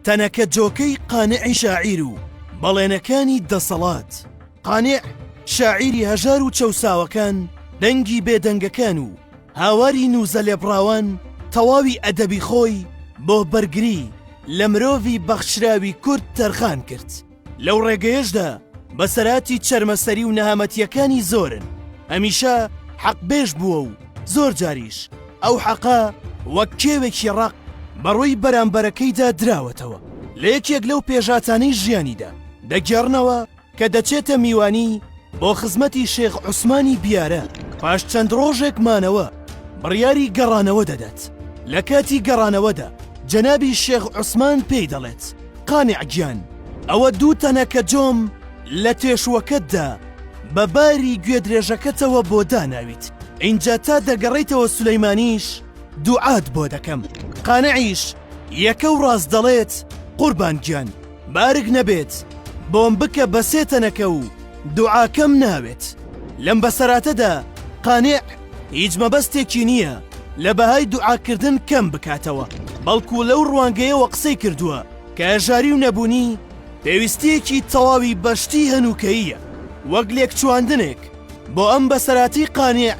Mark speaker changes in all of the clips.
Speaker 1: تەنەکە جۆکەی قانعی شاعیر و بەڵێنەکانی دەسەڵات. قانع شاعیری هەژار و چەوساوەکان، دەنگی بێدەنگەکان و هاواری نووزە لێبڕاوان، تەواوی ئەدەبی خۆی بۆ بەرگری لە مرۆڤی بەخشراوی کورد تەرخان کرد. لەو ڕێگەیەشدا بەسەرهاتی چەرمەسەری و نەهامەتییەکانی زۆرن، هەمیشە حەقبێژ بووە و زۆر جاریش ئەو حەقە وەک کێوێکی ڕەق بە ڕووی بەرامبەرەکەیدا دراوەتەوە. لە یەکێک لەو پێشهاتانەی ژیانیدا دەگێڕنەوە کە دەچێتە میوانی بۆ خزمەتی شێخ عوسمانی بیارە، پاش چەند ڕۆژێک مانەوە بڕیاری گەڕانەوە دەدات، لە کاتی گەڕانەوەدا جەنابی شێخ عوسمان پێی دەڵێت، قانع گیان ئەوە دوو تەنەکە جۆم لە تێشووەکەتدا بە باری گوێدرێژەکەتەوە بۆ داناویت، ئینجا تا دەگەڕێیتەوە سولەیمانیش دوعات بۆ دەکەم. قانعیش یەکە و ڕاست دەڵێت، قوربان گیان بارگ نەبێت بۆم بکە بە سێ تەنەکە و دوعاکەم ناوێت. لەم بەسەراتەدا قانع هیچ مەبەستێکی نییە لە بەهای دوعاکردن کەم بکاتەوە، بەڵکو لەو ڕوانگەیەوە قسەی کردووە کە هەژاری و نەبوونی پێویستییەکی تەواوی بە شتی هەنووکەییە، وەک لێکچواندنێک بۆ ئەم بەسەراتی قانع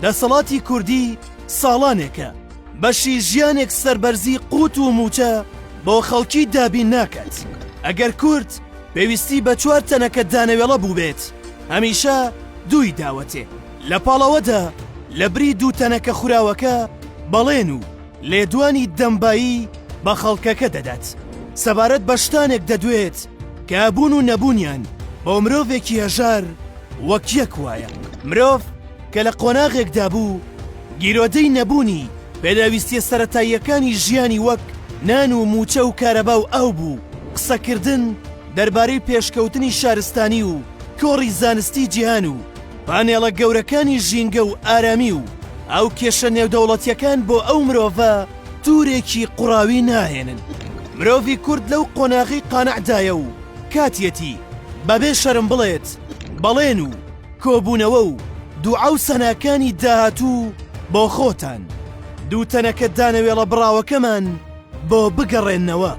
Speaker 1: دەسەڵاتی کوردی ساڵانێکە بەشی ژیانێک سەربەرزی قوت و مووچە بۆ خەڵکی دابین ناکات. ئەگەر کورد پێویستی بە چوار تەنەکە دانەوێڵە بووبێت هەمیشە دووی داوەتێ. لە پاڵ ئەوەدا لە بری دوو تەنەکە خوراوەکە بەڵێن و لێدوانی دەمبایی بە خەڵکەکە دەدات. سەبارەت بە شتانێک دەدوێت کە هەبوون و نەبوونیان بۆ مرۆڤێکی هەژار وەک یەک وایە. مرۆڤ کە لە قۆناغێکدا بوو گیرۆدەی نەبوونی پێداویستیە سەرەتاییەکانی ژیانی وەک نان و مووچە و کارەبا و ئاو بوو، قسەکردن دەربارەی پێشکەوتنی شارستانی و کۆڕی زانستی جیهان و پانێڵە گەورەکانی ژینگە و ئارامی و هاوکێشە نێودەوڵەتیەکان بۆ ئەو مرۆڤە تورێکی قوڕاوی ناهێنن. مرۆڤی کورد لەو قۆناغەی قانعدایە و کاتیەتی بەبێ شەرم بڵێت بەڵێن و کۆبوونەوە و دوعا و سەناکانی داهاتوو بۆ خۆتان دوو تەنەکە دانەوێڵە بڕاوەکەمان بۆ بگەڕێننەوە.